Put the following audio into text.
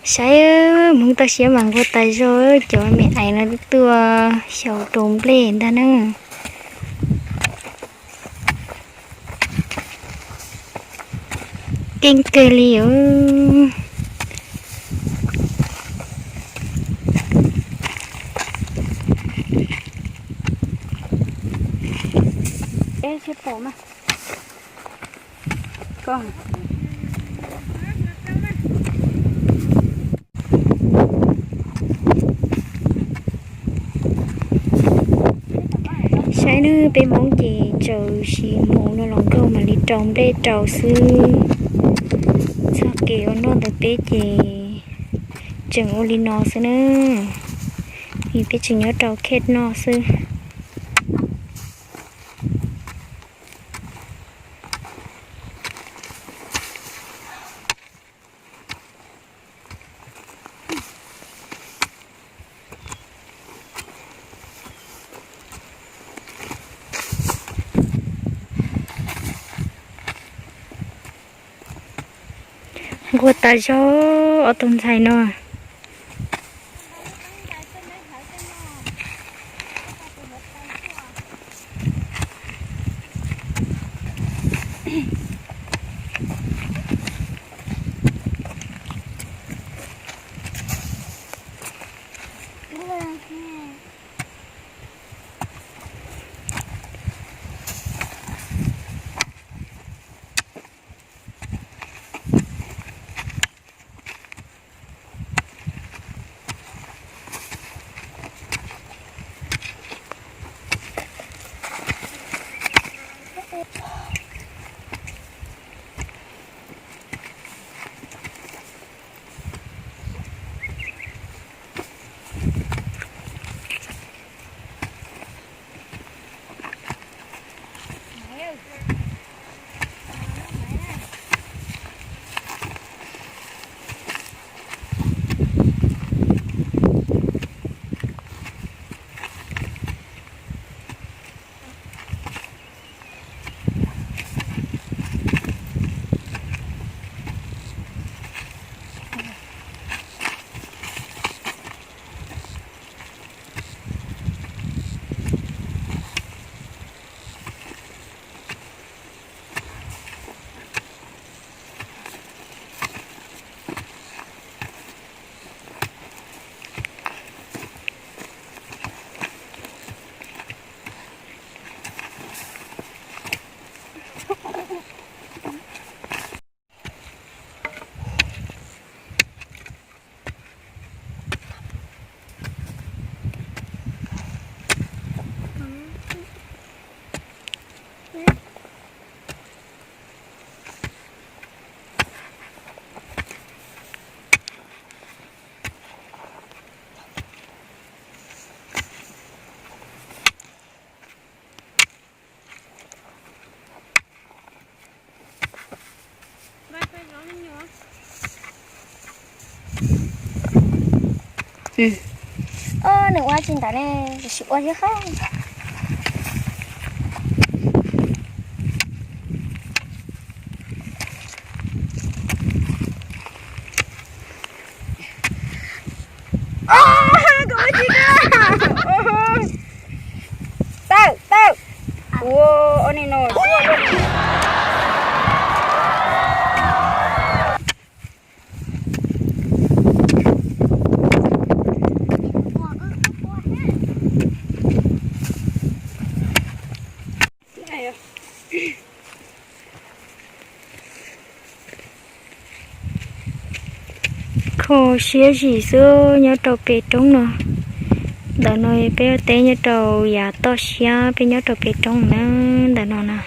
Saib, Hmoob toj siab mas nquag tas zog, cov me aiv no tuaj xyaum rau nplej ntag na. Keej kawg li os. Saib nawb, peb Hmoob ces txawm sis mus no los nkauj mam li rau nplej rau xwb. Txoj kev ua noj ntawm peb ces tseem ua li no xwb na, vim peb tseem nyob rau khej noj xwb. Nquag tas zog ob tug ntxhais no. Nws ua tsis ntawd ne, tab sis ua thiab hab. Tawm, tawm. Ua, ua ni no. Kho siab zim xwb nyob rau pem roob no. Ntawm no peb teb nyob rau yav toj siab, peb nyob rau pem roob na, ntawm no na.